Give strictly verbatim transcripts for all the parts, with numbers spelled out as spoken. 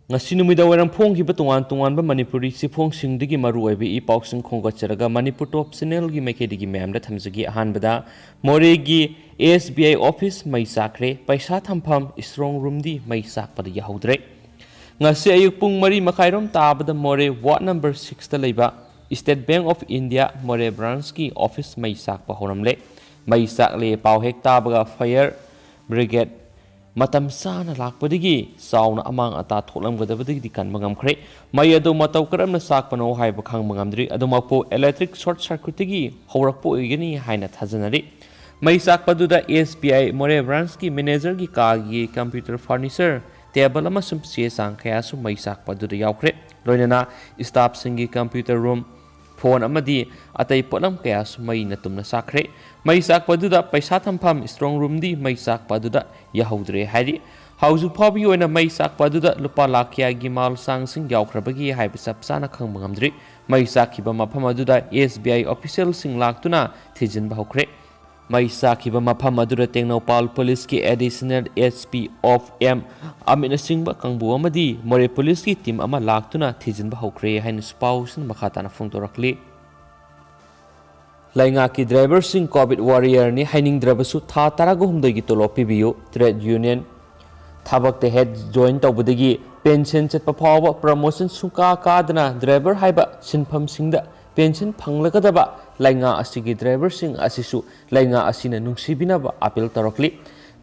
ꯉꯁꯤ ꯅꯨꯃꯤꯗꯥꯡ ꯋꯥꯏꯔꯝ ꯐꯣꯡꯈꯤꯕ ꯇꯣꯉꯥꯟ ꯇꯣꯉꯥꯟꯕ ꯃꯅꯤꯄꯨꯔꯤ ꯆꯦꯐꯣꯡꯁꯤꯡꯗꯒꯤ ꯃꯔꯨꯑꯣꯏꯕ ꯏ ꯄꯥꯎꯁꯤꯡ ꯈꯣꯝꯒꯠꯆꯔꯒ ꯃꯅꯤꯄꯨꯔ ꯇꯣꯞ ꯆꯦꯅꯦꯜꯒꯤ ꯃꯥꯏꯀꯩꯗꯒꯤ ꯃꯌꯥꯝꯗ ꯊꯝꯖꯒꯦ꯫ ꯑꯍꯥꯟꯕꯗ ꯃꯣꯔꯦꯒꯤ ꯑꯦꯁ ꯕꯤ ꯑꯥꯏ ꯑꯣꯐꯤꯁ ꯃꯩ ꯆꯥꯛꯈ꯭ꯔꯦ, ꯄꯩꯁꯥ ꯊꯝꯐꯝ ꯏꯁꯇ꯭ꯔꯣꯡ ꯔꯨꯝꯗꯤ ꯃꯩ ꯆꯥꯛꯄꯗ ꯌꯥꯍꯧꯗ꯭ꯔꯦ꯫ ꯉꯁꯤ ꯑꯌꯨꯛ ꯄꯨꯡ ꯃꯔꯤ ꯃꯈꯥꯏꯔꯣꯝ ꯇꯥꯕꯗ ꯃꯣꯔꯦ ꯋꯥꯔꯗ ꯅꯝꯕꯔ ꯁꯤꯛꯁꯇ ꯂꯩꯕ ꯁ꯭ꯇꯦꯠ ꯕꯦꯡꯛ ꯑꯣꯐ ꯏꯟꯗꯤꯌꯥ ꯃꯣꯔꯦ ꯕ꯭ꯔꯥꯟꯁꯀꯤ ꯑꯣꯐꯤꯁ ꯃꯩ ꯆꯥꯛꯄ ꯍꯧꯔꯝꯂꯦ꯫ ꯃꯩ ꯆꯥꯛꯂꯦ ꯄꯥꯎ ꯍꯦꯛ ꯇꯥꯕꯒ ꯐꯥꯌꯔ ꯕ꯭ꯔꯤꯒꯦꯗ ꯃꯇꯝ ꯆꯥꯅ ꯂꯥꯛꯄꯗꯒꯤ ꯆꯥꯎꯅ ꯑꯃꯥꯡ ꯑꯇꯥ ꯊꯣꯛꯂꯝꯒꯗꯕꯗꯒꯤꯗꯤ ꯀꯟꯕ ꯉꯝꯈ꯭ꯔꯦ꯫ ꯃꯩ ꯑꯗꯨ ꯃꯇꯧ ꯀꯔꯝꯅ ꯆꯥꯛꯄꯅꯣ ꯍꯥꯏꯕ ꯈꯪꯕ ꯉꯝꯗ꯭ꯔꯤ꯫ ꯑꯗꯨꯃꯛꯄꯨ ꯏꯂꯦꯛꯇ꯭ꯔꯤꯛ ꯁꯣꯔꯠ ꯁꯔꯀ꯭ꯌꯨꯠꯇꯒꯤ ꯍꯧꯔꯛꯄ ꯑꯣꯏꯒꯅꯤ ꯍꯥꯏꯅ ꯊꯥꯖꯅꯔꯤ꯫ ꯃꯩ ꯆꯥꯛꯄꯗꯨꯗ ꯑꯦꯁ ꯕꯤ ꯑꯥꯏ ꯃꯣꯔꯦ ꯕ꯭ꯔꯥꯟꯁꯀꯤ ꯃꯦꯅꯦꯖꯔꯒꯤ ꯀꯥꯒꯤ ꯀꯝꯄ꯭ꯌꯨꯇꯔ ꯐꯔꯅꯤꯆꯔ, ꯇꯦꯕꯜ ꯑꯃꯁꯨꯡ ꯆꯦ ꯆꯥꯡ ꯀꯌꯥꯁꯨ ꯃꯩ ꯆꯥꯛꯄ ꯑꯗꯨꯗ ꯌꯥꯎꯈ꯭ꯔꯦ꯫ ꯂꯣꯏꯅꯅ ꯁ꯭ꯇꯥꯐꯁꯤꯡꯒꯤ ꯀꯝꯄ꯭ꯌꯨꯇꯔ ꯔꯨꯝ, ꯐꯣꯟ ꯑꯃꯗꯤ ꯑꯇꯩ ꯄꯣꯠꯂꯝ ꯀꯌꯥꯁꯨ ꯃꯩꯅ ꯇꯨꯝꯅ ꯆꯥꯛꯈ꯭ꯔꯦ꯫ ꯃꯩ ꯆꯥꯛꯄ ꯑꯗꯨꯗ ꯄꯩꯁꯥ ꯊꯝꯐꯝ ꯏꯁꯇ꯭ꯔꯣꯡ ꯔꯨꯝꯗꯤ ꯃꯩ ꯆꯥꯛꯄ ꯑꯗꯨꯗ ꯌꯥꯍꯧꯗ꯭ꯔꯦ ꯍꯥꯏꯔꯤ꯫ ꯍꯧꯖꯤꯛ ꯐꯥꯎꯕꯒꯤ ꯑꯣꯏꯅ ꯃꯩ ꯆꯥꯛꯄ ꯑꯗꯨꯗ ꯂꯨꯄꯥ ꯂꯥꯈ ꯀꯌꯥꯒꯤ ꯃꯥꯜ ꯆꯥꯡꯁꯤꯡ ꯌꯥꯎꯈ꯭ꯔꯕꯒꯦ ꯍꯥꯏꯕ ꯆꯞ ꯆꯥꯅ ꯈꯪꯕ ꯉꯝꯗ꯭ꯔꯤ꯫ ꯃꯩ ꯆꯥꯛꯈꯤꯕ ꯃꯐꯝ ꯑꯗꯨꯗ ꯑꯦꯁ ꯕꯤ ꯑꯥꯏ ꯑꯣꯐꯤꯁꯤꯌꯦꯜꯁꯤꯡ ꯂꯥꯛꯇꯨꯅ ꯊꯤꯖꯤꯟꯕ ꯍꯧꯈ꯭ꯔꯦ꯫ ꯃꯩ ꯆꯥꯛꯈꯤꯕ ꯃꯐꯝ ꯑꯗꯨꯗ ꯇꯦꯡꯅꯧꯄꯥꯜ ꯄꯨꯂꯤꯁꯀꯤ additional S P of M ꯑꯃꯤꯠꯅꯆꯤꯡꯕ ꯀꯥꯡꯕꯨ ꯑꯃꯗꯤ ꯃꯣꯔꯦ ꯄꯨꯂꯤꯁꯀꯤ ꯇꯤꯝ ꯑꯃ ꯂꯥꯛꯇꯨꯅ ꯊꯤꯖꯤꯟꯕ ꯍꯧꯈ꯭ꯔꯦ ꯍꯥꯏꯅꯁꯨ ꯄꯥꯎꯁꯤꯅ ꯃꯈꯥ ꯇꯥꯅ ꯐꯣꯡꯗꯣꯔꯛꯂꯤ꯫ ꯂꯩꯉꯥꯛꯀꯤ ꯗ꯭ꯔꯥꯏꯚꯔꯁꯤꯡ ꯀꯣꯚꯤꯗ ꯋꯥꯔꯤꯌꯔꯅꯤ ꯍꯥꯏꯅꯤꯡꯗ꯭ꯔꯕꯁꯨ ꯊꯥ ꯇꯔꯥꯒ ꯍꯨꯝꯗꯣꯏꯒꯤ ꯇꯣꯂꯣꯞ ꯄꯤꯕꯤꯌꯨ꯫ ꯇ꯭ꯔꯦꯗ ꯌꯨꯅꯤꯌꯟ ꯊꯕꯛꯇ ꯍꯦꯛ ꯖꯣꯏꯟ ꯇꯧꯕꯗꯒꯤ ꯄꯦꯟꯁꯟ ꯆꯠꯄ ꯐꯥꯎꯕ ꯄ꯭ꯔꯃꯣꯁꯟ ꯁꯨꯡꯀꯥ ꯀꯥꯗꯅ ꯗ꯭ꯔꯥꯏꯚꯔ ꯍꯥꯏꯕ ꯁꯤꯟꯐꯝꯁꯤꯡꯗ ꯄꯦꯟꯁꯟ ꯐꯪꯂꯒꯗꯕ ꯂꯩꯉꯥꯛ ꯑꯁꯤꯒꯤ ꯗ꯭ꯔꯥꯏꯚꯔꯁꯤꯡ ꯑꯁꯤꯁꯨ ꯂꯩꯉꯥꯛ ꯑꯁꯤꯅ ꯅꯨꯡꯁꯤꯕꯤꯅꯕ ꯑꯥꯄꯤꯜ ꯇꯧꯔꯛꯂꯤ꯫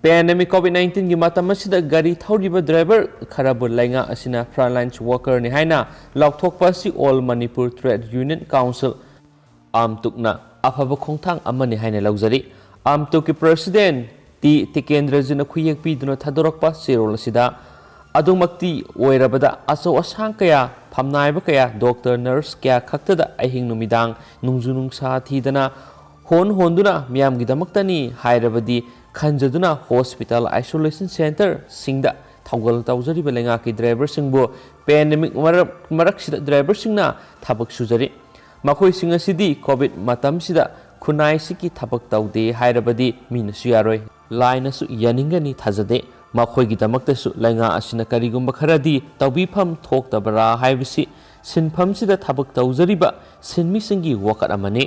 ꯄꯦꯟꯗꯦꯃꯤꯛ ꯀꯣꯚꯤꯗ ꯅꯥꯏꯟꯇꯤꯟꯒꯤ ꯃꯇꯝ ꯑꯁꯤꯗ ꯒꯥꯔꯤ ꯊꯧꯔꯤꯕ ꯗ꯭ꯔꯥꯏꯚꯔ ꯈꯔꯕꯨ ꯂꯩꯉꯥꯛ ꯑꯁꯤꯅ ꯐ꯭ꯔꯟꯂꯥꯏꯟꯁ ꯋꯥꯀꯔꯅꯤ ꯍꯥꯏꯅ ꯂꯥꯎꯊꯣꯛꯄ ꯑꯁꯤ all Manipur trade union council, ꯑꯥꯝꯇꯨꯛꯅ ꯑꯐꯕ ꯈꯣꯡꯊꯥꯡ ꯑꯃꯅꯤ ꯍꯥꯏꯅ ꯂꯧꯖꯔꯤ꯫ ꯑꯥꯝꯇꯨꯛꯀꯤ ꯄ꯭ꯔꯁꯤꯗꯦꯟ ꯇꯤ ꯇꯤꯀꯦꯟꯗ꯭ꯔꯖꯤꯅ ꯈꯨꯌꯦꯛ ꯄꯤꯗꯨꯅ ꯊꯥꯗꯣꯔꯛꯄ ꯆꯦꯔꯣꯜ ꯑꯁꯤꯗ ꯑꯗꯨꯃꯛꯇꯤ ꯑꯣꯏꯔꯕꯗ ꯑꯆꯧ ꯑꯁꯥꯡ ꯀꯌꯥ, ꯐꯝꯅꯥꯏꯕ ꯀꯌꯥ, ꯗꯣꯛꯇꯔ, ꯅꯔꯁ ꯀꯌꯥ ꯈꯛꯇꯗ ꯑꯍꯤꯡ ꯅꯨꯃꯤꯗꯥꯡ ꯅꯣꯡꯖꯨ ꯅꯨꯡꯁꯥ ꯊꯤꯗꯅ ꯍꯣꯟ ꯍꯣꯟꯗꯨꯅ ꯃꯤꯌꯥꯝꯒꯤꯗꯃꯛꯇꯅꯤ ꯍꯥꯏꯔꯕꯗꯤ ꯈꯟꯖꯗꯨꯅ ꯍꯣꯁꯄꯤꯇꯥꯜ, ꯑꯥꯏꯁꯣꯂꯦꯁꯟ ꯁꯦꯟꯇꯔꯁꯤꯡꯗ ꯊꯧꯒꯜ ꯇꯧꯖꯔꯤꯕ ꯂꯩꯉꯥꯛꯀꯤ ꯗ꯭ꯔꯥꯏꯚꯔꯁꯤꯡꯕꯨ ꯄꯦꯟꯗꯦꯃꯤꯛ ꯃꯔꯛ-, ꯃꯔꯛꯁꯤꯗ ꯗ꯭ꯔꯥꯏꯚꯔꯁꯤꯡꯅ ꯊꯕꯛ ꯁꯨꯖꯔꯤ꯫ ꯃꯈꯣꯏꯁꯤꯡ ꯑꯁꯤꯗꯤ ꯀꯣꯚꯤꯗ ꯃꯇꯝꯁꯤꯗ ꯈꯨꯟꯅꯥꯏꯁꯤꯒꯤ ꯊꯕꯛ ꯇꯧꯗꯦ ꯍꯥꯏꯔꯕꯗꯤ ꯃꯤꯅꯁꯨ ꯌꯥꯔꯣꯏ, ꯂꯥꯏꯅꯁꯨ ꯌꯥꯅꯤꯡꯒꯅꯤ ꯊꯥꯖꯗꯦ꯫ ꯃꯈꯣꯏꯒꯤꯗꯃꯛꯇꯁꯨ ꯂꯩꯉꯥꯛ ꯑꯁꯤꯅ ꯀꯔꯤꯒꯨꯝꯕ ꯈꯔꯗꯤ ꯇꯧꯕꯤꯐꯝ ꯊꯣꯛꯇꯕꯔꯥ ꯍꯥꯏꯕꯁꯤ ꯁꯤꯟꯐꯝꯁꯤꯗ ꯊꯕꯛ ꯇꯧꯖꯔꯤꯕ ꯁꯤꯟꯃꯤꯁꯤꯡꯒꯤ ꯋꯥꯀꯠ ꯑꯃꯅꯤ꯫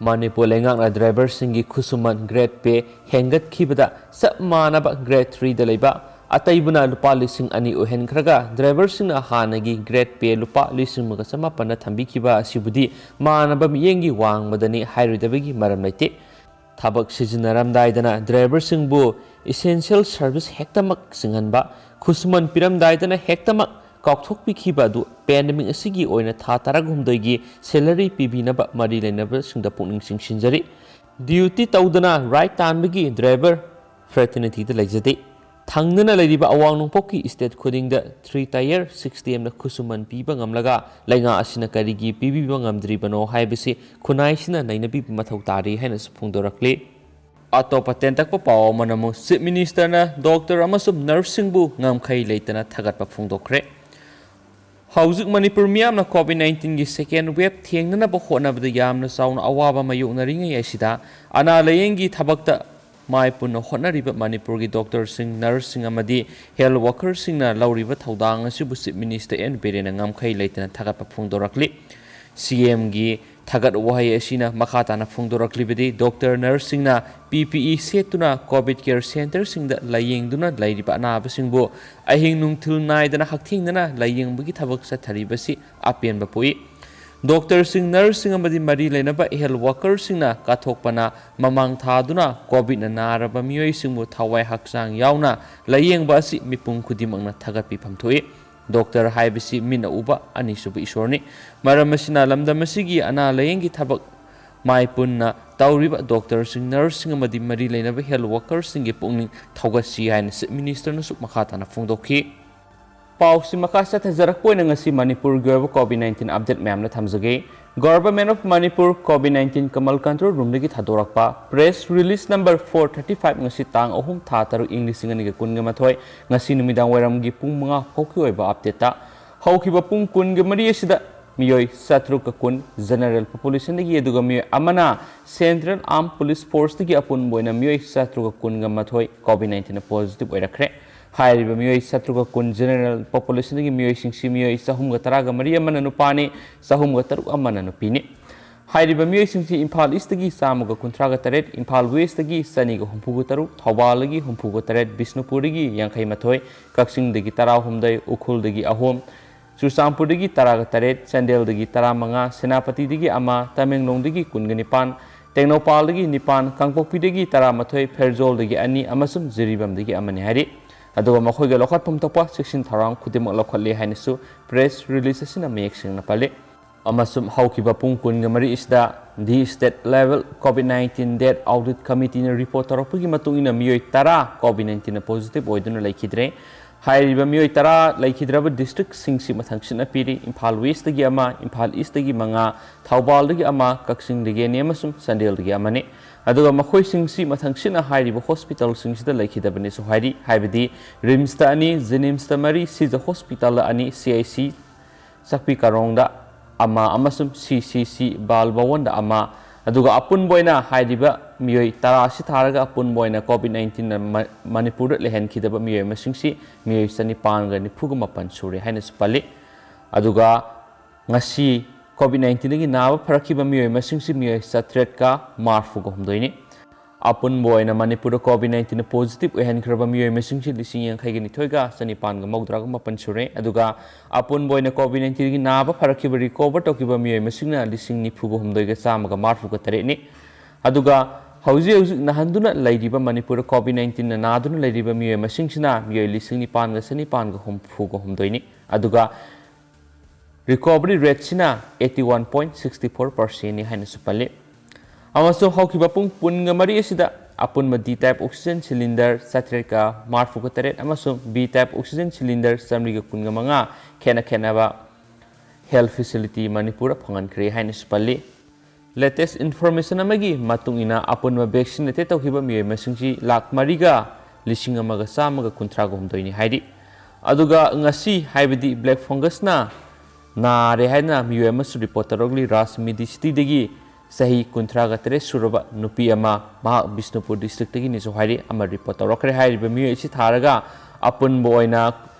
ꯃꯅꯤꯄꯨꯔ ꯂꯩꯉꯥꯛꯅ ꯗ꯭ꯔꯥꯏꯚꯔꯁꯤꯡꯒꯤ ꯈꯨꯠꯁꯨꯃꯟ ꯒ꯭ꯔꯦꯗ ꯄꯦ ꯍꯦꯟꯒꯠꯈꯤꯕꯗ ꯆꯞ ꯃꯥꯟꯅꯕ ꯒ꯭ꯔꯦꯗ ꯊ꯭ꯔꯤꯗ ꯂꯩꯕ ꯑꯇꯩꯕꯅ ꯂꯨꯄꯥ ꯂꯤꯁꯤꯡ ꯑꯅꯤ ꯑꯣꯏꯍꯟꯈ꯭ꯔꯒ ꯗ꯭ꯔꯥꯏꯚꯔꯁꯤꯡꯅ ꯍꯥꯟꯅꯒꯤ ꯒ꯭ꯔꯦꯗ ꯄꯦ ꯂꯨꯄꯥ ꯂꯤꯁꯤꯡ ꯑꯃꯒ ꯆꯃꯥꯄꯟꯗ ꯊꯝꯕꯤꯈꯤꯕ ꯑꯁꯤꯕꯨꯗꯤ ꯃꯥꯟꯅꯕ ꯃꯤꯠꯌꯦꯡꯒꯤ ꯋꯥꯡꯃꯗꯅꯤ ꯍꯥꯏꯔꯣꯏꯗꯕꯒꯤ ꯃꯔꯝ ꯂꯩꯇꯦ꯫ ꯊꯕꯛ ꯁꯤꯖꯤꯟꯅꯔꯝꯗꯥꯏꯗꯅ ꯗ꯭ꯔꯥꯏꯚꯔꯁꯤꯡꯕꯨ essential service ꯍꯦꯛꯇꯃꯛ ꯆꯤꯡꯍꯟꯕ, ꯈꯨꯠꯁꯨꯃꯟ ꯄꯤꯔꯝꯗꯥꯏꯗꯅ ꯍꯦꯛꯇꯃꯛ ꯀꯥꯎꯊꯣꯛꯄꯤꯈꯤꯕ ꯑꯗꯨ ꯄꯦꯟꯗꯦꯃꯤꯛ ꯑꯁꯤꯒꯤ ꯑꯣꯏꯅ ꯊꯥ ꯇꯔꯥꯍꯨꯝꯗꯣꯏꯒꯤ salary ꯄꯤꯕꯤꯅꯕ ꯃꯔꯤ ꯂꯩꯅꯕꯁꯤꯡꯗ ꯄꯨꯛꯅꯤꯡ ꯆꯤꯡꯁꯤꯟꯖꯔꯤ꯫ ꯗ꯭ꯌꯨꯇꯤ ꯇꯧꯗꯅ ꯔꯥꯏꯠ ꯇꯥꯟꯕꯒꯤ ꯗ꯭ꯔꯥꯏꯚꯔ ꯐ꯭ꯔꯦꯇꯔꯅꯤꯇꯤꯗ ꯂꯩꯖꯗꯦ꯫ ꯊꯪꯅꯅ ꯂꯩꯔꯤꯕ ꯑꯋꯥꯡ ꯅꯣꯡꯄꯣꯛꯀꯤ ꯁ꯭ꯇꯦꯠ ꯈꯨꯗꯤꯡꯗ three tier systemꯅ ꯈꯨꯠꯁꯨꯃꯟ ꯄꯤꯕ ꯉꯝꯂꯒ ꯂꯩꯉꯥꯛ ꯑꯁꯤꯅ ꯀꯔꯤꯒꯤ ꯄꯤꯕꯤꯕ ꯉꯝꯗ꯭ꯔꯤꯕꯅꯣ ꯍꯥꯏꯕꯁꯤ ꯈꯨꯟꯅꯥꯏꯁꯤꯅ ꯅꯩꯅꯕꯤꯕ ꯃꯊꯧ ꯇꯥꯔꯤ ꯍꯥꯏꯅꯁꯨ ꯐꯣꯡꯗꯣꯔꯛꯂꯤ꯫ ꯑꯇꯣꯞꯄ ꯇꯦꯟꯇꯛꯄ ꯄꯥꯎ ꯑꯃꯅ ꯑꯃꯨꯛ ꯆꯤꯐ ꯃꯤꯅꯤꯁꯇꯔꯅ ꯗꯣꯛꯇꯔ ꯑꯃꯁꯨꯡ ꯅꯔꯁꯁꯤꯡꯕꯨ ꯉꯝꯈꯩ ꯂꯩꯇꯅ ꯊꯥꯒꯠꯄ ꯐꯣꯡꯗꯣꯛꯈ꯭ꯔꯦ꯫ ꯍꯧꯖꯤꯛ ꯃꯅꯤꯄꯨꯔ ꯃꯤꯌꯥꯝꯅ ꯀꯣꯚꯤꯗ ꯅꯥꯏꯟꯇꯤꯟꯒꯤ second wave ꯊꯦꯡꯅꯅꯕ ꯍꯣꯠꯅꯕꯗ ꯌꯥꯝꯅ ꯆꯥꯎꯅ ꯑꯋꯥꯕ ꯃꯥꯌꯣꯛꯅꯔꯤꯉꯩ ꯑꯁꯤꯗ ꯑꯅꯥ ꯂꯥꯌꯦꯡꯒꯤ ꯊꯕꯛꯇ ꯃꯥꯏ ꯄꯨꯟꯅ ꯍꯣꯠꯅꯔꯤꯕ ꯃꯅꯤꯄꯨꯔꯒꯤ ꯗꯣꯛꯇꯔꯁꯤꯡ, ꯅꯔꯁꯁꯤꯡ ꯑꯃꯗꯤ ꯍꯦꯜꯊ ꯋꯥꯀꯔꯁꯤꯡꯅ ꯂꯧꯔꯤꯕ ꯊꯧꯗꯥꯡ ꯑꯁꯤꯕꯨ ꯆꯤꯐ ꯃꯤꯅꯤꯁꯇꯔ ꯑꯦꯟ ꯕꯤꯔꯦꯟꯅ ꯉꯝꯈꯩ ꯂꯩꯇꯅ ꯊꯥꯒꯠꯄ ꯐꯣꯡꯗꯣꯔꯛꯂꯤ꯫ ꯁꯤ ꯑꯦꯝꯒꯤ ꯊꯥꯒꯠ ꯋꯥꯍꯩ ꯑꯁꯤꯅ ꯃꯈꯥ ꯇꯥꯅ ꯐꯣꯡꯗꯣꯔꯛꯂꯤꯕꯗꯤ, ꯗꯣꯛꯇꯔ ꯅꯔꯁꯁꯤꯡꯅ ꯄꯤ ꯄꯤ ꯏ ꯁꯦꯠꯇꯨꯅ ꯀꯣꯚꯤꯗ ꯀꯦꯌꯔ ꯁꯦꯟꯇꯔꯁꯤꯡꯗ ꯂꯥꯌꯦꯡꯗꯨꯅ ꯂꯩꯔꯤꯕ ꯑꯅꯥꯕꯁꯤꯡꯕꯨ ꯑꯍꯤꯡ ꯅꯨꯡꯊꯤꯜ ꯅꯥꯏꯗꯅ ꯍꯛꯊꯦꯡꯅꯅ ꯂꯥꯌꯦꯡꯕꯒꯤ ꯊꯕꯛ ꯆꯠꯊꯔꯤꯕꯁꯤ ꯑꯄꯦꯟꯕ ꯄꯣꯛꯏ꯫ ꯗꯣꯛꯇꯔꯁꯤꯡ, ꯅꯔꯁꯁꯤꯡ ꯑꯃꯗꯤ ꯃꯔꯤ ꯂꯩꯅꯕ ꯍꯦꯜꯊ ꯋꯥꯀꯔꯁꯤꯡꯅ ꯀꯠꯊꯣꯛꯄꯅ ꯃꯃꯥꯡ ꯊꯥꯗꯨꯅ ꯀꯣꯚꯤꯗꯅ ꯅꯥꯔꯕ ꯃꯤꯑꯣꯏꯁꯤꯡꯕꯨ ꯊꯋꯥꯏ ꯍꯛꯆꯥꯡ ꯌꯥꯎꯅ ꯂꯥꯌꯦꯡꯕ ꯑꯁꯤ ꯃꯤꯄꯨꯝ ꯈꯨꯗꯤꯡꯃꯛꯅ ꯊꯥꯒꯠꯄꯤꯐꯝ ꯊꯣꯛꯏ꯫ ꯗꯣꯛꯇꯔ ꯍꯥꯏꯕꯁꯤ ꯃꯤꯠꯅ ꯎꯕ ꯑꯅꯤꯁꯨꯕ ꯏꯁꯣꯔꯅꯤ꯫ ꯃꯔꯝ ꯑꯁꯤꯅ ꯂꯝꯗꯝ ꯑꯁꯤꯒꯤ ꯑꯅꯥ ꯂꯥꯌꯦꯡꯒꯤ ꯊꯕꯛ ꯃꯥꯏ ꯄꯨꯟꯅ ꯇꯧꯔꯤꯕ ꯗꯣꯛꯇꯔꯁꯤꯡ, ꯅꯔꯁꯁꯤꯡ ꯑꯃꯗꯤ ꯃꯔꯤ ꯂꯩꯅꯕ ꯍꯦꯜꯊ ꯋꯥꯀꯔꯁꯤꯡꯒꯤ ꯄꯨꯛꯅꯤꯡ ꯊꯧꯒꯠꯁꯤ ꯍꯥꯏꯅ ꯆꯤꯐ ꯃꯤꯅꯤꯁꯇꯔꯅꯁꯨ ꯃꯈꯥ ꯇꯥꯅ ꯐꯣꯡꯗꯣꯛꯈꯤ꯫ ꯄꯥꯎꯁꯤ ꯃꯈꯥ ꯆꯠꯊꯖꯔꯛꯄ ꯑꯣꯏꯅ ꯉꯁꯤ ꯃꯅꯤꯄꯨꯔꯒꯤ ꯑꯣꯏꯕ ꯀꯣꯚꯤꯗ ꯅꯥꯏꯟꯇꯤꯟ ꯑꯞꯗꯦꯠ ꯃꯌꯥꯝꯅ ꯊꯝꯖꯒꯦ꯫ Government of Manipur covid nineteen command control ꯔꯨꯝꯗꯒꯤ ꯊꯥꯗꯣꯔꯛꯄ press release number four thirty five, ꯉꯁꯤ ꯇꯥꯡ ꯑꯍꯨꯝ, ꯊꯥ ꯇꯔꯨꯛ, ꯏꯪ ꯂꯤꯁꯤꯡ ꯑꯅꯤꯒ ꯀꯨꯟꯒ ꯃꯥꯊꯣꯏ, ꯉꯁꯤ ꯅꯨꯃꯤꯗꯥꯡ ꯋꯥꯏꯔꯝꯒꯤ ꯄꯨꯡ ꯃꯉꯥ ꯐꯥꯎꯒꯤ ꯑꯣꯏꯕ ꯑꯞꯗꯦꯠꯇ, ꯍꯧꯈꯤꯕ ꯄꯨꯡ ꯀꯨꯟꯒ ꯃꯔꯤ ꯑꯁꯤꯗ ꯃꯤꯑꯣꯏ ꯆꯥꯇ꯭ꯔꯨꯛꯀ ꯀꯨꯟ general populationꯗꯒꯤ, ꯑꯗꯨꯒ ꯃꯤꯑꯣꯏ ꯑꯃꯅ Central Armed Police Forceꯇꯒꯤ ꯑꯄꯨꯟꯕ ꯑꯣꯏꯅ ꯃꯤꯑꯣꯏ ꯆꯥꯇ꯭ꯔꯨꯛꯀ ꯀꯨꯟꯒ ꯃꯥꯊꯣꯏ COVID nineteenꯅ positive ꯑꯣꯏꯔꯛꯈ꯭ꯔꯦ꯫ ꯍꯥꯏꯔꯤꯕ ꯃꯤꯑꯣꯏ ꯆꯥꯇ꯭ꯔꯨꯛꯀ ꯀꯨꯟ general populationꯗꯒꯤ ꯃꯤꯑꯣꯏꯁꯤꯡꯁꯤ ꯃꯤꯑꯣꯏ ꯆꯍꯨꯝꯒ ꯇꯔꯥꯒ ꯃꯔꯤ ꯑꯃꯅ ꯅꯨꯄꯥꯅꯤ, ꯆꯍꯨꯝꯒ ꯇꯔꯨꯛ ꯑꯃꯅ ꯅꯨꯄꯤꯅꯤ꯫ ꯍꯥꯏꯔꯤꯕ ꯃꯤꯑꯣꯏꯁꯤꯡꯁꯤ ꯏꯝꯐꯥꯜ Eastꯇꯒꯤ ꯆꯥꯝꯃꯒ ꯀꯨꯟꯊ꯭ꯔꯥꯒ ꯇꯔꯦꯠ, ꯏꯝꯐꯥꯜ Westꯇꯒꯤ ꯆꯅꯤꯒ ꯍꯨꯝꯐꯨꯒ ꯇꯔꯨꯛ, ꯊꯧꯕꯥꯜꯗꯒꯤ ꯍꯨꯝꯐꯨꯒ ꯇꯔꯦꯠ, ꯕꯤꯁꯅꯨꯄꯨꯔꯗꯒꯤ ꯌꯥꯡꯈꯩ ꯃꯥꯊꯣꯏ, ꯀꯛꯆꯤꯡꯗꯒꯤ ꯇꯔꯥꯍꯨꯝꯗꯣꯏ, ꯎꯈ꯭ꯔꯨꯜꯗꯒꯤ ꯑꯍꯨꯝ, ꯆꯨꯔꯆꯥꯟꯄꯨꯔꯗꯒꯤ ꯇꯔꯥꯒ ꯇꯔꯦꯠ, ꯆꯥꯟꯗꯦꯜꯗꯒꯤ ꯇꯔꯥꯃꯉꯥ, ꯁꯦꯅꯥꯄꯇꯤꯗꯒꯤ ꯑꯃ, ꯇꯃꯦꯡꯂꯣꯡꯗꯒꯤ ꯀꯨꯟꯒ ꯅꯤꯄꯥꯟ, ꯇꯦꯡꯅꯧꯄꯥꯜꯗꯒꯤ ꯅꯤꯄꯥꯟ, ꯀꯥꯡꯄꯣꯛꯄꯤꯗꯒꯤ ꯇꯔꯥꯃꯥꯊꯣꯏ, ꯐꯦꯔꯖꯣꯜꯗꯒꯤ ꯑꯅꯤ ꯑꯃꯁꯨꯡ ꯖꯤꯔꯤꯕꯥꯝꯗꯒꯤ ꯑꯃꯅꯤ ꯍꯥꯏꯔꯤ꯫ ꯑꯗꯨꯒ ꯃꯈꯣꯏꯒ ꯂꯧꯈꯠꯐꯝ ꯊꯣꯛꯄ ꯆꯦꯛꯁꯤꯟ ꯊꯧꯔꯥꯡ ꯈꯨꯗꯤꯡꯃꯛ ꯂꯧꯈꯠꯂꯦ ꯍꯥꯏꯅꯁꯨ press release ꯑꯁꯤꯅ ꯃꯌꯦꯛ ꯁꯦꯡꯅ ꯄꯜꯂꯤ꯫ ꯑꯃꯁꯨꯡ ꯍꯧꯈꯤꯕ ꯄꯨꯡ ꯀꯨꯟꯒ ꯃꯔꯤ ꯑꯁꯤꯗ the state level COVID nineteen death audit committeeꯅ report ꯇꯧꯔꯛꯄꯒꯤ ꯃꯇꯨꯡ ꯏꯟꯅ ꯃꯤꯑꯣꯏ ꯇꯔꯥ COVID nineteenꯅ positive ꯑꯣꯏꯗꯨꯅ ꯂꯩꯈꯤꯗ꯭ꯔꯦ꯫ ꯍꯥꯏꯔꯤꯕ ꯃꯤꯑꯣꯏ ꯇꯔꯥ ꯂꯩꯈꯤꯗ꯭ꯔꯕ districtꯁꯤꯡꯁꯤ ꯃꯊꯪꯁꯤꯠꯅ ꯄꯤꯔꯤ: ꯏꯝꯐꯥꯜ Westꯇꯒꯤ ꯑꯃ, ꯏꯝꯐꯥꯜ Eastꯇꯒꯤ ꯃꯉꯥ, ꯊꯧꯕꯥꯜꯗꯒꯤ ꯑꯃ, ꯀꯛꯆꯤꯡꯗꯒꯤ ꯑꯅꯤ ꯑꯃꯁꯨꯡ ꯆꯥꯟꯗꯦꯜꯗꯒꯤ ꯑꯃꯅꯤ꯫ ꯑꯗꯨꯒ ꯃꯈꯣꯏꯁꯤꯡꯁꯤ ꯃꯊꯪꯁꯤꯠꯅ ꯍꯥꯏꯔꯤꯕ hospitalꯁꯤꯡꯁꯤꯗ ꯂꯩꯈꯤꯗꯕꯅꯤꯁꯨ ꯍꯥꯏꯔꯤ, ꯍꯥꯏꯕꯗꯤ RIMSꯇ ꯑꯅꯤ, JNIMSꯇ ꯃꯔꯤ, ꯁꯤꯖ hospitalꯗ ꯑꯅꯤ, CIC ꯆꯥꯛꯄꯤ ꯀꯥꯔꯣꯡꯗ ꯑꯃ ꯑꯃꯁꯨꯡ CCC ꯕꯥꯜ ꯚꯋꯟꯗ ꯑꯃ꯫ ꯑꯗꯨꯒ ꯑꯄꯨꯟꯕ ꯑꯣꯏꯅ ꯍꯥꯏꯔꯤꯕ ꯃꯤꯑꯣꯏ ꯇꯔꯥ ꯑꯁꯤ ꯊꯥꯔꯒ ꯑꯄꯨꯟꯕ ꯑꯣꯏꯅ COVID nineteenꯅ ꯃ-, ꯃꯅꯤꯄꯨꯔꯗ ꯂꯩꯍꯟꯈꯤꯗꯕ ꯃꯤꯑꯣꯏ ꯃꯁꯤꯡꯁꯤ ꯃꯤꯑꯣꯏ ꯆꯅꯤꯄꯥꯟꯒ ꯅꯤꯐꯨꯒ ꯃꯥꯄꯟ ꯁꯨꯔꯦ ꯍꯥꯏꯅꯁꯨ ꯄꯜꯂꯤ꯫ ꯑꯗꯨꯒ ꯉꯁꯤ COVID nineteenꯗꯒꯤ ꯅꯥꯕ ꯐꯔꯛꯈꯤꯕ ꯃꯤꯑꯣꯏ ꯃꯁꯤꯡꯁꯤ ꯃꯤꯑꯣꯏ ꯆꯥꯇ꯭ꯔꯦꯠꯀ ꯃꯔꯤꯐꯨꯒ ꯍꯨꯝꯗꯣꯏꯅꯤ꯫ ꯑꯄꯨꯟꯕ ꯑꯣꯏꯅ ꯃꯅꯤꯄꯨꯔꯗ COVID nineteenꯅ positive ꯑꯣꯏꯍꯟꯈ꯭ꯔꯕ ꯃꯤꯑꯣꯏ ꯃꯁꯤꯡꯁꯤ ꯂꯤꯁꯤꯡ ꯌꯥꯡꯈꯩꯒ ꯅꯤꯊꯣꯏꯒ ꯆꯅꯤꯄꯥꯟꯒ ꯃꯧꯗ꯭ꯔꯥꯒ ꯃꯥꯄꯟ ꯁꯨꯔꯦ꯫ ꯑꯗꯨꯒ ꯑꯄꯨꯟꯕ ꯑꯣꯏꯅ COVID nineteenꯒꯤ ꯅꯥꯕ ꯐꯔꯛꯈꯤꯕ, recover ꯇꯧꯈꯤꯕ ꯃꯤꯑꯣꯏ ꯃꯁꯤꯡꯅ ꯂꯤꯁꯤꯡ ꯅꯤꯐꯨꯒ ꯍꯨꯝꯗꯣꯏꯒ ꯆꯥꯝꯃꯒ ꯃꯔꯤꯐꯨꯒ ꯇꯔꯦꯠꯅꯤ꯫ ꯑꯗꯨꯒ ꯍꯧꯖꯤꯛ ꯍꯧꯖꯤꯛ ꯅꯥꯍꯟꯗꯨꯅ ꯂꯩꯔꯤꯕ, ꯃꯅꯤꯄꯨꯔꯗ COVID nineteenꯅ ꯅꯥꯗꯨꯅ ꯂꯩꯔꯤꯕ ꯃꯤꯑꯣꯏ ꯃꯁꯤꯡꯁꯤꯅ ꯃꯤꯑꯣꯏ ꯂꯤꯁꯤꯡ ꯅꯤꯄꯥꯟꯒ ꯆꯅꯤꯄꯥꯟꯒ ꯍꯨꯝꯐꯨꯒ ꯍꯨꯝꯗꯣꯏꯅꯤ꯫ ꯑꯗꯨꯒ recovery rateꯁꯤꯅ eighty one point six four percentꯅꯤ ꯍꯥꯏꯅꯁꯨ ꯄꯜꯂꯤ꯫ ꯑꯃꯁꯨꯡ ꯍꯧꯈꯤꯕ ꯄꯨꯡ ꯀꯨꯟꯒ ꯃꯔꯤ ꯑꯁꯤꯗ ꯑꯄꯨꯟꯕ D type oxygen cylinder ꯆꯥꯇ꯭ꯔꯦꯠꯀ ꯃꯔꯤꯐꯨꯒ ꯇꯔꯦꯠ ꯑꯃꯁꯨꯡ B type oxygen cylinder ꯆꯥꯃꯔꯤꯒ ꯀꯨꯟꯒ ꯃꯉꯥ ꯈꯦꯠꯅ ꯈꯦꯠꯅꯕ health facility ꯃꯅꯤꯄꯨꯔꯗ ꯐꯪꯍꯟꯈ꯭ꯔꯦ ꯍꯥꯏꯅꯁꯨ ꯄꯜꯂꯤ꯫ Latest information ꯑꯃꯒꯤ ꯃꯇꯨꯡ ꯏꯟꯅ, ꯑꯄꯨꯟꯕ vaccinate ꯇꯧꯈꯤꯕ ꯃꯤꯑꯣꯏ ꯃꯁꯤꯡꯁꯤ ꯂꯥꯈ ꯃꯔꯤꯒ ꯂꯤꯁꯤꯡ ꯑꯃꯒ ꯆꯥꯝꯃꯒ ꯀꯨꯟꯊ꯭ꯔꯥꯒ ꯍꯨꯝꯗꯣꯏꯅꯤ ꯍꯥꯏꯔꯤ꯫ ꯑꯗꯨꯒ ꯉꯁꯤ, ꯍꯥꯏꯕꯗꯤ black fungusꯅ ꯅꯥꯔꯦ ꯍꯥꯏꯅ ꯃꯤꯑꯣꯏ ꯑꯃꯁꯨ ꯔꯤꯄꯣꯔꯠ ꯇꯧꯔꯛꯂꯤ꯫ ꯔꯥꯖ ꯃꯤꯗꯤ ꯁꯤꯇꯤꯗꯒꯤ ꯆꯍꯤ ꯀꯨꯟꯊ꯭ꯔꯥꯒ ꯇꯔꯦꯠ ꯁꯨꯔꯕ ꯅꯨꯄꯤ ꯑꯃ, ꯃꯍꯥꯛ ꯕꯤꯁꯅꯨꯄꯨꯔ ꯗꯤꯁꯇ꯭ꯔꯤꯛꯇꯒꯤꯅꯤꯁꯨ ꯍꯥꯏꯔꯤ, ꯑꯃ ꯔꯤꯄꯣꯔꯠ ꯇꯧꯔꯛꯈ꯭ꯔꯦ꯫ ꯍꯥꯏꯔꯤꯕ ꯃꯤꯑꯣꯏ ꯑꯁꯤ ꯊꯥꯔꯒ ꯑꯄꯨꯟꯕ ꯑꯣꯏꯅ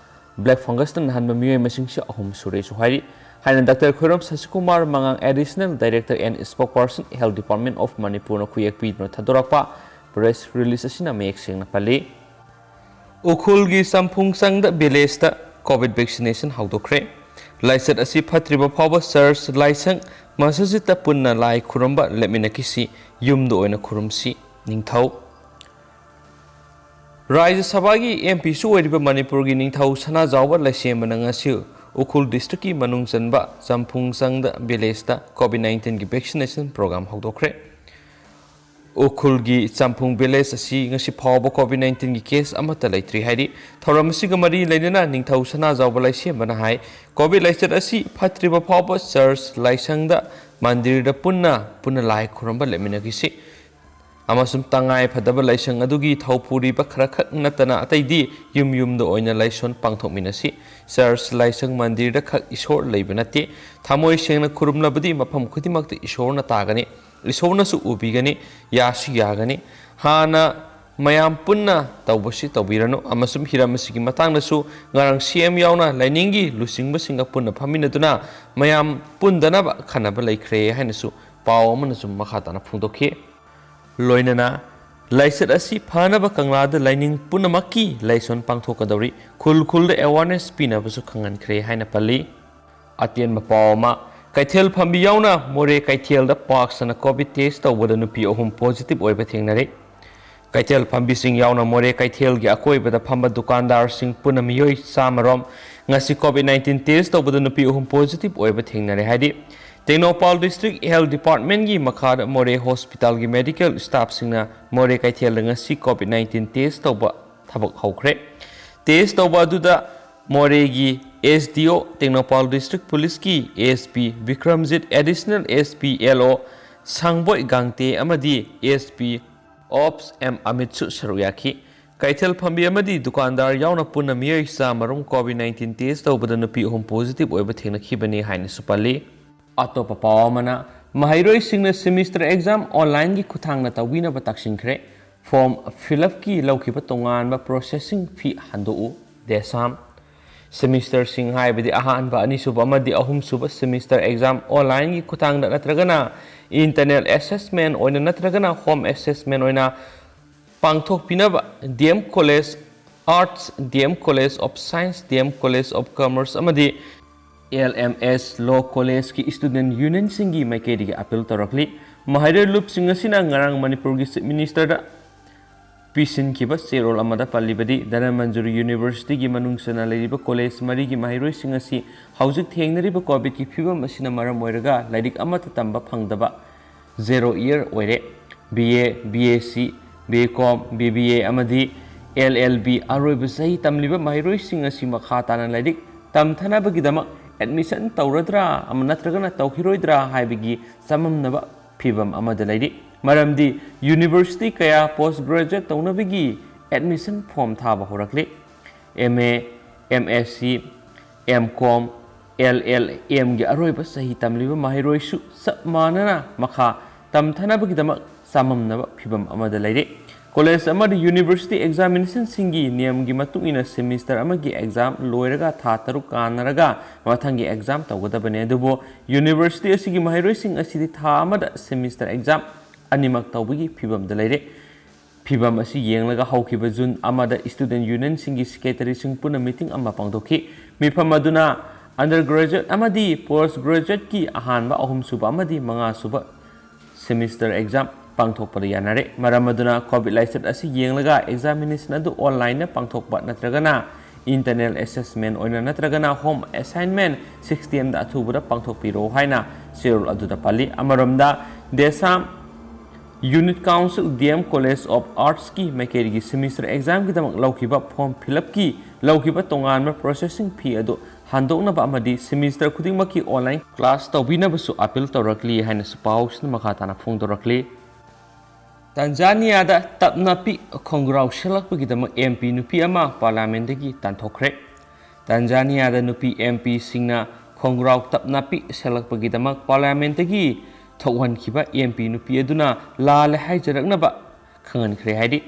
ꯕ꯭ꯂꯦꯛ ꯐꯪꯒꯁꯅ ꯅꯥꯍꯟꯕ ꯃꯤꯑꯣꯏ ꯃꯁꯤꯡꯁꯤ ꯑꯍꯨꯝ ꯁꯨꯔꯦꯁꯨ ꯍꯥꯏꯔꯤ꯫ ꯍꯥꯏꯅ ꯗꯥꯛꯇꯔ ꯈꯣꯏꯔꯝ ꯁꯁꯤꯀꯨꯃꯥꯔ ꯃꯉꯥꯡ, Additional Director and Spokesperson, Health Department of Manipurꯅ ꯈꯨꯌꯦꯛ ꯄꯤꯗꯨꯅ ꯊꯥꯗꯣꯔꯛꯄ ꯄ꯭ꯔꯦꯁ ꯔꯤꯂꯤꯖ ꯑꯁꯤꯅ ꯃꯌꯦꯛ ꯁꯦꯡꯅ ꯄꯜꯂꯤ꯫ ꯎꯈ꯭ꯔꯨꯜꯒꯤ ꯆꯝꯐꯨꯡꯆꯪꯗ ꯚꯤꯂꯦꯖꯇ ꯀꯣꯚꯤꯗ ꯚꯦꯛꯁꯤꯅꯦꯁꯟ ꯍꯧꯗꯣꯛꯈ꯭ꯔꯦ꯫ ꯂꯥꯏꯆꯠ ꯑꯁꯤ ꯐꯠꯇ꯭ꯔꯤꯕ ꯐꯥꯎꯕ ꯆꯔꯆ, ꯂꯥꯏꯁꯪ, ꯃꯁꯖꯤꯠꯇ ꯄꯨꯟꯅ ꯂꯥꯏ ꯈꯨꯔꯨꯝꯕ ꯂꯦꯞꯃꯤꯟꯅꯈꯤꯁꯤ꯫ ꯌꯨꯝꯗ ꯑꯣꯏꯅ ꯈꯨꯔꯨꯝꯁꯤ꯫ ꯅꯤꯡꯊꯧ꯫ ꯔꯥꯖ꯭ꯌ ꯁꯚꯥꯒꯤ ꯑꯦꯝ ꯄꯤꯁꯨ ꯑꯣꯏꯔꯤꯕ ꯃꯅꯤꯄꯨꯔꯒꯤ ꯅꯤꯡꯊꯧ ꯁꯅꯥꯖꯥꯎꯕ ꯂꯩꯁꯦꯝꯕꯅ ꯉꯁꯤ ꯎꯈ꯭ꯔꯨꯜ ꯗꯤꯁꯇ꯭ꯔꯤꯛꯀꯤ ꯃꯅꯨꯡ ꯆꯟꯕ ꯆꯝꯐꯨꯡꯆꯪꯗ ꯚꯤꯂꯦꯖꯇ ꯀꯣꯚꯤꯗ ꯅꯥꯏꯟꯇꯤꯟꯒꯤ ꯚꯦꯛꯁꯤꯅꯦꯁꯟ ꯄ꯭ꯔꯣꯒ꯭ꯔꯥꯝ ꯍꯧꯗꯣꯛꯈ꯭ꯔꯦ꯫ ꯎꯈ꯭ꯔꯨꯜꯒꯤ ꯆꯝꯐꯨꯡ ꯚꯤꯂꯦꯖ ꯑꯁꯤ ꯉꯁꯤ ꯐꯥꯎꯕ ꯀꯣꯚꯤꯗ ꯅꯥꯏꯟꯇꯤꯟꯒꯤ ꯀꯦꯁ ꯑꯃꯠꯇ ꯂꯩꯇ꯭ꯔꯤ ꯍꯥꯏꯔꯤ꯫ ꯊꯧꯔꯝ ꯑꯁꯤꯒ ꯃꯔꯤ ꯂꯩꯅꯅ ꯅꯤꯡꯊꯧ ꯁꯅꯥꯖꯥꯎꯕ ꯂꯩꯁꯦꯝꯕꯅ ꯍꯥꯏ, ꯀꯣꯚꯤꯗ ꯂꯥꯏꯆꯠ ꯑꯁꯤ ꯐꯠꯇ꯭ꯔꯤꯕ ꯐꯥꯎꯕ ꯆꯔꯆ, ꯂꯥꯏꯁꯪꯗ, ꯃꯟꯗꯤꯔꯗ ꯄꯨꯟꯅ ꯄꯨꯟꯅ ꯂꯥꯏ ꯈꯨꯔꯨꯝꯕ ꯂꯦꯞꯃꯤꯟꯅꯈꯤꯁꯤ ꯑꯃꯁꯨꯡ ꯇꯉꯥꯏ ꯐꯗꯕ ꯂꯥꯏꯁꯪ ꯑꯗꯨꯒꯤ ꯊꯧ ꯄꯨꯔꯤꯕ ꯈꯔꯈꯛ ꯅꯠꯇꯅ ꯑꯇꯩꯗꯤ ꯌꯨꯝ ꯌꯨꯝꯗ ꯑꯣꯏꯅ ꯂꯥꯏꯁꯣꯟ ꯄꯥꯡꯊꯣꯛꯃꯤꯟꯅꯁꯤ꯫ ꯆꯔꯆ, ꯂꯥꯏꯁꯪ, ꯃꯟꯗꯤꯔꯗ ꯈꯛ ꯏꯁꯣꯔ ꯂꯩꯕ ꯅꯠꯇꯦ꯫ ꯊꯃꯣꯏ ꯁꯦꯡꯅ ꯈꯨꯔꯨꯝꯂꯕꯗꯤ ꯃꯐꯝ ꯈꯨꯗꯤꯡꯃꯛꯇ ꯏꯁꯣꯔꯅ ꯇꯥꯒꯅꯤ꯫ ꯏꯁꯣꯔꯅꯁꯨ ꯎꯕꯤꯒꯅꯤ, ꯌꯥꯁꯨ ꯌꯥꯒꯅꯤ꯫ ꯍꯥꯟꯅ ꯃꯌꯥꯝ ꯄꯨꯟꯅ ꯇꯧꯕꯁꯤ ꯇꯧꯕꯤꯔꯅꯨ ꯑꯃꯁꯨꯡ ꯍꯤꯔꯝ ꯑꯁꯤꯒꯤ ꯃꯇꯥꯡꯗꯁꯨ ꯉꯔꯥꯡ ꯁꯤ ꯑꯦꯝ ꯌꯥꯎꯅ ꯂꯥꯏꯅꯤꯡꯒꯤ ꯂꯨꯆꯤꯡꯕꯁꯤꯡꯒ ꯄꯨꯟꯅ ꯐꯝꯃꯤꯟꯅꯗꯨꯅ ꯃꯌꯥꯝ ꯄꯨꯟꯗꯅꯕ ꯈꯟꯅꯕ ꯂꯩꯈ꯭ꯔꯦ ꯍꯥꯏꯅꯁꯨ ꯄꯥꯎ ꯑꯃꯅꯁꯨ ꯃꯈꯥ ꯇꯥꯅ ꯐꯣꯡꯗꯣꯛꯈꯤ꯫ ꯂꯣꯏꯅꯅ ꯂꯥꯏꯆꯠ ꯑꯁꯤ ꯐꯅꯕ ꯀꯪꯂꯥꯗ ꯂꯥꯏꯅꯤꯡ ꯄꯨꯝꯅꯃꯛꯀꯤ ꯂꯥꯏꯁꯣꯟ ꯄꯥꯡꯊꯣꯛꯀꯗꯧꯔꯤ, ꯈꯨꯜ ꯈꯨꯜꯗ ꯑꯦꯋꯥꯔꯅꯦꯁ ꯄꯤꯅꯕꯁꯨ ꯈꯪꯍꯟꯈ꯭ꯔꯦ ꯍꯥꯏꯅ ꯄꯜꯂꯤ꯫ ꯑꯇꯦꯟꯕ ꯄꯥꯎ ꯑꯃ, ꯀꯩꯊꯦꯜ ꯐꯝꯕꯤ ꯌꯥꯎꯅ ꯃꯣꯔꯦ ꯀꯩꯊꯦꯜꯗ ꯄꯥꯛ ꯁꯟꯅ ꯀꯣꯚꯤꯗ ꯇꯦꯁ ꯇꯧꯕꯗ ꯅꯨꯄꯤ ꯑꯍꯨꯝ ꯄꯣꯖꯤꯇꯤꯚ ꯑꯣꯏꯕ ꯊꯦꯡꯅꯔꯦ꯫ ꯀꯩꯊꯦꯜ ꯐꯝꯕꯤꯁꯤꯡ ꯌꯥꯎꯅ ꯃꯣꯔꯦ ꯀꯩꯊꯦꯜꯒꯤ ꯑꯀꯣꯏꯕꯗ ꯐꯝꯕ ꯗꯨꯀꯥꯟꯗꯥꯔꯁꯤꯡ ꯄꯨꯟꯅ ꯃꯤꯑꯣꯏ ꯆꯥꯝꯃ ꯔꯣꯝ ꯉꯁꯤ ꯀꯣꯚꯤꯗ ꯅꯥꯏꯟꯇꯤꯟ ꯇꯦꯁ ꯇꯧꯕꯗ ꯅꯨꯄꯤ ꯑꯍꯨꯝ ꯄꯣꯖꯤꯇꯤꯚ ꯑꯣꯏꯕ ꯊꯦꯡꯅꯔꯦ ꯍꯥꯏꯔꯤ꯫ ꯇꯦꯡꯅꯧꯄꯥꯜ ꯗꯤꯁꯇ꯭ꯔꯤꯛ ꯍꯦꯜꯊ ꯗꯤꯄꯥꯔꯠꯃꯦꯟꯒꯤ ꯃꯈꯥꯗ ꯃꯣꯔꯦ ꯍꯣꯁꯄꯤꯇꯥꯜꯒꯤ ꯃꯦꯗꯤꯀꯦꯜ ꯁ꯭ꯇꯥꯐꯁꯤꯡꯅ ꯃꯣꯔꯦ ꯀꯩꯊꯦꯜꯗ ꯉꯁꯤ ꯀꯣꯚꯤꯗ ꯅꯥꯏꯟꯇꯤꯟ ꯇꯦꯁ ꯇꯧꯕ ꯊꯕꯛ ꯍꯧꯈ꯭ꯔꯦ꯫ ꯇꯦꯁ ꯇꯧꯕ ꯑꯗꯨꯗ ꯃꯣꯔꯦꯒꯤ ꯑꯦꯁ ꯗꯤ ꯑꯣ, ꯇꯦꯡꯅꯧꯄꯥꯜ ꯗꯤꯁꯇ꯭ꯔꯤꯛ ꯄꯨꯂꯤꯁꯀꯤ S P Bikramjit, additional S P L ꯑꯣ ꯁꯥꯡꯕꯣꯏ ꯒꯥꯡꯇꯦ ꯑꯃꯗꯤ ꯑꯦꯁ ꯄꯤ ꯑꯣꯞꯁ ꯑꯦꯝ ꯑꯃꯤꯠꯁꯨ ꯁꯔꯨꯛ ꯌꯥꯈꯤ꯫ ꯀꯩꯊꯦꯜ ꯐꯝꯕꯤ ꯑꯃꯗꯤ ꯗꯨꯀꯥꯟꯗꯥꯔ ꯌꯥꯎꯅ ꯄꯨꯟꯅ ꯃꯤꯑꯣꯏ ꯆꯥꯝꯃ ꯔꯣꯝ COVID nineteen test ꯇꯧꯕꯗ ꯅꯨꯄꯤ ꯑꯍꯨꯝ positive ꯑꯣꯏꯕ ꯊꯦꯡꯅꯈꯤꯕꯅꯤ ꯍꯥꯏꯅꯁꯨ ꯄꯜꯂꯤ꯫ ꯑꯇꯣꯞꯄ ꯄꯥꯎ ꯑꯃꯅ, ꯃꯍꯩꯔꯣꯏꯁꯤꯡꯅ semester exam online ꯒꯤ ꯈꯨꯠꯊꯥꯡꯗ ꯇꯧꯕꯤꯅꯕ ꯇꯛꯁꯤꯟꯈ꯭ꯔꯦ꯫ Form fill up ꯀꯤ ꯂꯧꯈꯤꯕ ꯇꯣꯉꯥꯟꯕ processing fee ꯍꯟꯗꯣꯛꯎ꯫ ꯗꯦꯁꯥꯝ꯫ Semester ꯁꯤꯡ, ꯍꯥꯏꯕꯗꯤ ꯑꯍꯥꯟꯕ, ꯑꯅꯤꯁꯨꯕ ꯑꯃꯗꯤ ꯑꯍꯨꯝꯁꯨꯕ semester exam online ꯒꯤ ꯈꯨꯠꯊꯥꯡꯗ ꯅꯠꯇ꯭ꯔꯒꯅ internal assessment ꯑꯣꯏꯅ ꯅꯠꯇ꯭ꯔꯒꯅ home assessment ꯑꯣꯏꯅ ꯄꯥꯡꯊꯣꯛꯄꯤꯅꯕ D M College Arts, D M College of Science, D M College of Commerce ꯑꯃꯗꯤ L M S Law College ꯀꯤ student union ꯁꯤꯡꯒꯤ ꯃꯥꯏꯀꯩꯗꯒꯤ appeal ꯇꯧꯔꯛꯂꯤ꯫ ꯃꯍꯩꯔꯣꯏ ꯂꯨꯞꯁꯤꯡ ꯑꯁꯤꯅ ꯉꯔꯥꯡ ꯃꯅꯤꯄꯨꯔꯒꯤ Chief Minister ꯗ ꯄꯤꯁꯤꯟꯈꯤꯕ ꯆꯦꯔꯣꯜ ꯑꯃꯗ ꯄꯜꯂꯤꯕꯗꯤ, ꯙꯅꯃꯟꯖꯨꯔꯤ University ꯒꯤ ꯃꯅꯨꯡ ꯆꯟꯅ ꯂꯩꯔꯤꯕ college ꯃꯔꯤꯒꯤ ꯃꯍꯩꯔꯣꯏꯁꯤꯡ ꯑꯁꯤ ꯍꯧꯖꯤꯛ ꯊꯦꯡꯅꯔꯤꯕ COVID ꯀꯤ ꯐꯤꯕꯝ ꯑꯁꯤꯅ ꯃꯔꯝ ꯑꯣꯏꯔꯒ ꯂꯥꯏꯔꯤꯛ ꯑꯃꯠꯇ ꯇꯝꯕ ꯐꯪꯗꯕ zero year ꯑꯣꯏꯔꯦ꯫ B A, B S C, B Com, B B A ꯑꯃꯗꯤ L L B ꯑꯔꯣꯏꯕ ꯆꯍꯤ ꯇꯝꯂꯤꯕ ꯃꯍꯩꯔꯣꯏꯁꯤꯡ ꯑꯁꯤ ꯃꯈꯥ ꯇꯥꯅ ꯂꯥꯏꯔꯤꯛ ꯇꯝꯊꯅꯕꯒꯤꯗꯃꯛ admission ꯇꯧꯔꯗ꯭ꯔꯥ ꯑꯃ ꯅꯠꯇ꯭ꯔꯒꯅ ꯇꯧꯈꯤꯔꯣꯏꯗ꯭ꯔꯥ ꯍꯥꯏꯕꯒꯤ ꯆꯃꯝꯅꯕ ꯐꯤꯚꯝ ꯑꯃꯗ ꯂꯩꯔꯤ꯫ ꯃꯔꯝꯗꯤ university ꯀꯌꯥ post graduate ꯇꯧꯅꯕꯒꯤ admission form ꯊꯥꯕ ꯍꯧꯔꯛꯂꯤ꯫ M A, M S C, M Com, L L M ꯒꯤ ꯑꯔꯣꯏꯕ ꯆꯍꯤ ꯇꯝꯂꯤꯕ ꯃꯍꯩꯔꯣꯏꯁꯨ ꯆꯞ ꯃꯥꯟꯅꯅ ꯃꯈꯥ ꯇꯝꯊꯅꯕꯒꯤꯗꯃꯛ ꯆꯃꯝꯅꯕ ꯐꯤꯚꯝ ꯑꯃꯗ ꯂꯩꯔꯤ꯫ College ꯑꯃꯗꯤ university examination ꯁꯤꯡꯒꯤ ꯅꯤꯌꯝꯒꯤ ꯃꯇꯨꯡ ꯏꯟꯅ semester ꯑꯃꯒꯤ exam ꯂꯣꯏꯔꯒ ꯊꯥ ꯇꯔꯨꯛ ꯀꯥꯟꯅꯔꯒ ꯃꯊꯪꯒꯤ exam ꯇꯧꯒꯗꯕꯅꯤ꯫ ꯑꯗꯨꯕꯨ university ꯑꯁꯤꯒꯤ ꯃꯍꯩꯔꯣꯏꯁꯤꯡ ꯑꯁꯤꯗꯤ ꯊꯥ ꯑꯃꯗ semester exam ꯑꯅꯤꯃꯛ ꯇꯧꯕꯒꯤ ꯐꯤꯚꯝꯗ ꯂꯩꯔꯦ꯫ ꯐꯤꯚꯝ ꯑꯁꯤ ꯌꯦꯡꯂꯒ ꯍꯧꯈꯤꯕ June ꯑꯃꯗ student union ꯁꯤꯡꯒꯤ secretary ꯁꯤꯡ ꯄꯨꯟꯅ meeting ꯑꯃ ꯄꯥꯡꯊꯣꯛꯈꯤ꯫ ꯃꯤꯐꯝ ꯑꯗꯨꯅ undergraduate ꯑꯃꯗꯤ post graduate ꯀꯤ ꯑꯍꯥꯟꯕ, ꯑꯍꯨꯝꯁꯨꯕ ꯑꯃꯗꯤ ꯃꯉꯥꯁꯨꯕ semester exam ꯄꯥꯡꯊꯣꯛꯄꯗ ꯌꯥꯅꯔꯦ꯫ ꯃꯔꯝ ꯑꯗꯨꯅ COVID ꯂꯥꯏꯆꯠ ꯑꯁꯤ ꯌꯦꯡꯂꯒ examination ꯑꯗꯨ online ꯗ ꯄꯥꯡꯊꯣꯛꯄ ꯅꯠꯇ꯭ꯔꯒꯅ internal assessment ꯑꯣꯏꯅ ꯅꯠꯇ꯭ꯔꯒꯅ home assignment system ꯗ ꯑꯊꯨꯕꯗ ꯄꯥꯡꯊꯣꯛꯄꯤꯔꯣ ꯍꯥꯏꯅ ꯆꯦꯔꯣꯜ ꯑꯗꯨꯗ ꯄꯜꯂꯤ꯫ ꯑꯃꯔꯣꯝꯗ, ꯗꯦꯁꯥꯝ Unit Council D M College of Arts ꯀꯤ ꯃꯥꯏꯀꯩꯗꯒꯤ semester exam ꯒꯤꯗꯃꯛ ꯂꯧꯈꯤꯕ form fill up ꯀꯤ ꯂꯧꯈꯤꯕ ꯇꯣꯉꯥꯟꯕ processing fee ꯑꯗꯨ ꯍꯟꯗꯣꯛꯅꯕ ꯑꯃꯗꯤ semester ꯈꯨꯗꯤꯡꯃꯛꯀꯤ online class ꯇꯧꯕꯤꯅꯕꯁꯨ appeal ꯇꯧꯔꯛꯂꯤ ꯍꯥꯏꯅꯁꯨ ꯄꯥꯎꯁꯤꯅ ꯃꯈꯥ ꯇꯥꯅ ꯐꯣꯡꯗꯣꯔꯛꯂꯤ꯫ ꯇꯥꯟꯖꯥꯅꯤꯌꯥꯗ ꯇꯞꯅ ꯄꯤ ꯈꯣꯡꯒ꯭ꯔꯥꯎ ꯁꯦꯠꯂꯛꯄꯒꯤꯗꯃꯛ ꯑꯦꯝ ꯄꯤ ꯅꯨꯄꯤ ꯑꯃ ꯄꯥꯔꯂꯤꯌꯥꯃꯦꯟꯗꯒꯤ ꯇꯥꯟꯊꯣꯛꯈ꯭ꯔꯦ꯫ ꯇꯥꯟꯖꯥꯅꯤꯌꯥꯗ ꯅꯨꯄꯤ ꯑꯦꯝ ꯄꯤꯁꯤꯡꯅ ꯈꯣꯡꯒ꯭ꯔꯥꯎ ꯇꯞꯅ ꯄꯤ ꯁꯦꯠꯂꯛꯄꯒꯤꯗꯃꯛ ꯄꯥꯔꯂꯤꯌꯥꯃꯦꯟꯗꯒꯤ ꯊꯣꯛꯍꯟꯈꯤꯕ ꯑꯦꯝ ꯄꯤ ꯅꯨꯄꯤ ꯑꯗꯨꯅ ꯂꯥꯜꯂꯦ ꯍꯥꯏꯖꯔꯛꯅꯕ ꯈꯪꯍꯟꯈ꯭ꯔꯦ ꯍꯥꯏꯔꯤ꯫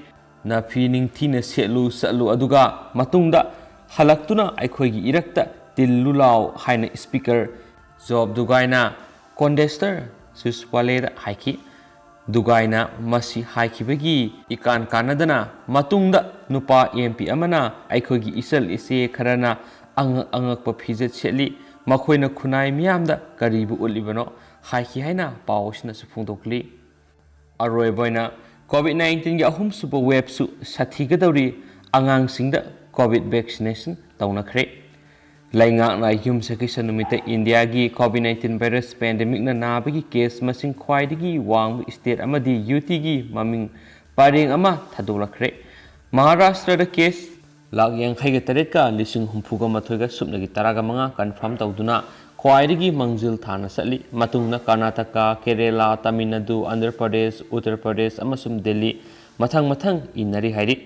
ꯅꯥꯐꯤ ꯅꯤꯡꯊꯤꯅ ꯁꯦꯠꯂꯨ ꯆꯠꯂꯨ, ꯑꯗꯨꯒ ꯃꯇꯨꯡꯗ ꯍꯜꯂꯛꯇꯨꯅ ꯑꯩꯈꯣꯏꯒꯤ ꯏꯔꯛꯇ ꯇꯤꯜꯂꯨ ꯂꯥꯎ ꯍꯥꯏꯅ ꯁ꯭ꯄꯤꯀꯔ ꯖꯣꯕ ꯗꯨꯒꯥꯏꯅ ꯀꯣꯟꯗꯦꯁꯇꯔ ꯁꯨꯁ ꯋꯥꯂꯦꯗ ꯍꯥꯏꯈꯤ꯫ ꯗꯨꯒꯥꯏꯅ ꯃꯁꯤ ꯍꯥꯏꯈꯤꯕꯒꯤ ꯏꯀꯥꯟ ꯀꯥꯟꯅꯗꯅ ꯃꯇꯨꯡꯗ ꯅꯨꯄꯥ ꯑꯦꯝ ꯄꯤ ꯑꯃꯅ ꯑꯩꯈꯣꯏꯒꯤ ꯏꯆꯜ ꯏꯆꯦ ꯈꯔꯅ ꯑꯉꯛ ꯑꯉꯛꯄ ꯐꯤꯖꯦꯠ ꯁꯦꯠꯂꯤ, ꯃꯈꯣꯏꯅ ꯈꯨꯟꯅꯥꯏ ꯃꯤꯌꯥꯝꯗ ꯀꯔꯤꯕꯨ ꯎꯠꯂꯤꯕꯅꯣ ꯍꯥꯏꯈꯤ ꯍꯥꯏꯅ ꯄꯥꯎ ꯑꯁꯤꯅꯁꯨ ꯐꯣꯡꯗꯣꯛꯂꯤ꯫ ꯑꯔꯣꯏꯕ ꯑꯣꯏꯅ ꯀꯣꯚꯤꯗ ꯅꯥꯏꯟꯇꯤꯟꯒꯤ ꯑꯍꯨꯝꯁꯨꯕ ꯋꯦꯕꯁꯨ ꯁꯥꯊꯤꯒꯗꯧꯔꯤ, ꯑꯉꯥꯡꯁꯤꯡꯗ ꯀꯣꯚꯤꯗ ꯚꯦꯛꯁꯤꯅꯦꯁꯟ ꯇꯧꯅꯈ꯭ꯔꯦ꯫ ꯂꯩꯉꯥꯛꯅ ꯌꯨꯝꯁꯀꯩꯁ ꯅꯨꯃꯤꯠꯇ ꯏꯟꯗꯤꯌꯥꯒꯤ ꯀꯣꯚꯤꯗ ꯅꯥꯏꯟꯇꯤꯟ ꯚꯥꯏꯔꯁ ꯄꯦꯟꯗꯦꯃꯤꯛꯅ ꯅꯥꯕꯒꯤ ꯀꯦꯁ ꯃꯁꯤꯡ ꯈ꯭ꯋꯥꯏꯗꯒꯤ ꯋꯥꯡꯕ ꯁ꯭ꯇꯦꯠ ꯑꯃꯗꯤ ꯌꯨꯇꯤꯒꯤ ꯃꯃꯤꯡ ꯄꯔꯦꯡ ꯑꯃ ꯊꯥꯗꯣꯛꯂꯛꯈ꯭ꯔꯦ꯫ ꯃꯍꯥꯔꯥꯁꯇ꯭ꯔꯗ ꯀꯦꯁ ꯂꯥꯈ ꯌꯥꯡꯈꯩꯒ ꯇꯔꯦꯠꯀ ꯂꯤꯁꯤꯡ ꯍꯨꯝꯐꯨꯒ ꯃꯥꯊꯣꯏꯒ ꯁꯨꯞꯅꯒꯤ ꯇꯔꯥꯒ ꯃꯉꯥ ꯀꯟꯐꯥꯔꯝ ꯇꯧꯗꯨꯅ ꯈ꯭ꯋꯥꯏꯗꯒꯤ ꯃꯥꯡꯖꯤꯜ ꯊꯥꯅ ꯆꯠꯂꯤ꯫ ꯃꯇꯨꯡꯗ ꯀꯔꯅꯥꯇꯀꯥ, ꯀꯦꯔꯦꯂꯥ, ꯇꯥꯃꯤꯜ ꯅꯥꯗꯨ, ꯑꯟꯙ꯭ꯔ ꯄ꯭ꯔꯗꯦꯁ, ꯎꯠꯇꯔ ꯄ꯭ꯔꯗꯦꯁ ꯑꯃꯁꯨꯡ ꯗꯦꯜꯂꯤ ꯃꯊꯪ ꯃꯊꯪ ꯏꯟꯅꯔꯤ ꯍꯥꯏꯔꯤ꯫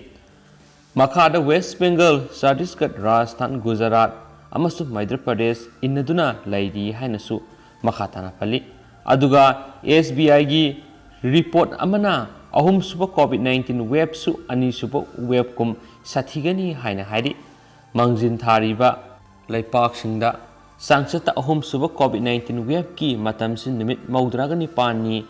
ꯃꯈꯥꯗ ꯋꯦꯁ ꯕꯦꯡꯒꯜ, ꯆꯇꯤꯁꯒꯔ, ꯔꯥꯖꯁꯊꯥꯟ, ꯒꯨꯖꯔꯥꯠ ꯑꯃꯁꯨꯡ ꯃꯙ꯭ꯌ ꯄ꯭ꯔꯗꯦꯁ ꯏꯟꯅꯗꯨꯅ ꯂꯩꯔꯤ ꯍꯥꯏꯅꯁꯨ ꯃꯈꯥ ꯇꯥꯅ ꯄꯜꯂꯤ꯫ ꯑꯗꯨꯒ ꯑꯦꯁ ꯕꯤ ꯑꯥꯏꯒꯤ ꯔꯤꯄꯣꯔꯠ ꯑꯃꯅ ꯑꯍꯨꯝꯁꯨꯕ ꯀꯣꯚꯤꯗ ꯅꯥꯏꯟꯇꯤꯟ ꯋꯦꯕꯁꯨ ꯑꯅꯤꯁꯨꯕ ꯋꯦꯕꯀꯨꯝ ꯁꯥꯊꯤꯒꯅꯤ ꯍꯥꯏꯅ ꯍꯥꯏꯔꯤ꯫ ꯃꯥꯡꯖꯤꯟ ꯊꯥꯔꯤꯕ ꯂꯩꯄꯥꯛꯁꯤꯡꯗ ꯆꯥꯡꯆꯠꯇ ꯑꯍꯨꯝꯁꯨꯕ ꯀꯣꯚꯤꯗ ꯅꯥꯏꯟꯇꯤꯟ ꯋꯦꯕꯀꯤ ꯃꯇꯝꯁꯤ ꯅꯨꯃꯤꯠ ꯃꯧꯗ꯭ꯔꯥꯒ ꯅꯤꯄꯥꯟꯅꯤ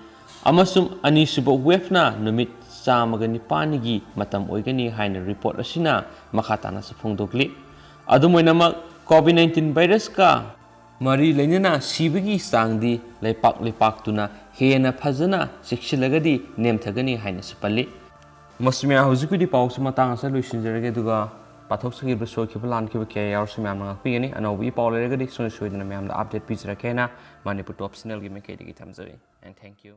ꯑꯃꯁꯨꯡ ꯑꯅꯤꯁꯨꯕ ꯋꯦꯕꯅ ꯅꯨꯃꯤꯠ ꯆꯥꯝꯃꯒ ꯅꯤꯄꯥꯟꯅꯤꯒꯤ ꯃꯇꯝ ꯑꯣꯏꯒꯅꯤ ꯍꯥꯏꯅ ꯔꯤꯄꯣꯔꯠ ꯑꯁꯤꯅ ꯃꯈꯥ ꯇꯥꯅꯁꯨ ꯐꯣꯡꯗꯣꯛꯂꯤ꯫ ꯑꯗꯨꯝ ꯑꯣꯏꯅꯃꯛ, ꯀꯣꯚꯤꯗ ꯅꯥꯏꯟꯇꯤꯟ ꯚꯥꯏꯔꯁꯀ ꯃꯔꯤ ꯂꯩꯅꯅ ꯁꯤꯕꯒꯤ ꯆꯥꯡꯗꯤ ꯂꯩꯄꯥꯛ ꯂꯩꯄꯥꯛꯇꯨꯅ ꯍꯦꯟꯅ ꯐꯖꯅ ꯆꯦꯛꯁꯤꯜꯂꯒꯗꯤ ꯅꯦꯝꯊꯒꯅꯤ ꯍꯥꯏꯅꯁꯨ ꯄꯜꯂꯤ꯫ ꯃꯁꯤ ꯃꯌꯥꯝ ꯍꯧꯖꯤꯛꯀꯤꯗꯤ ꯄꯥꯎꯁꯤ ꯃꯇꯥꯡ ꯑꯁꯤꯗ ꯂꯣꯏꯁꯤꯟꯖꯔꯒꯦ, ꯑꯗꯨꯒ ꯄꯥꯊꯣꯛꯆꯈꯤꯕ ꯁꯣꯏꯈꯤꯕ ꯂꯥꯟꯈꯤꯕ ꯀꯌꯥ ꯌꯥꯎꯔꯁꯨ ꯃꯌꯥꯝꯅ ꯉꯥꯛꯄꯤꯒꯅꯤ꯫ ꯑꯅꯧꯕ ꯏ ꯄꯥꯎ ꯂꯩꯔꯒꯗꯤ ꯁꯨꯡꯁꯣꯏ ꯁꯣꯏꯗꯅ ꯃꯌꯥꯝꯗ ꯑꯞꯗꯦꯠ ꯄꯤꯖꯔꯛꯀꯦ ꯍꯥꯏꯅ ꯃꯅꯤꯄꯨꯔ ꯇꯣꯞ ꯆꯦꯅꯦꯜꯒꯤ ꯃꯥꯏꯀꯩꯗꯒꯤ ꯊꯝꯖꯔꯤ꯫ And thank you.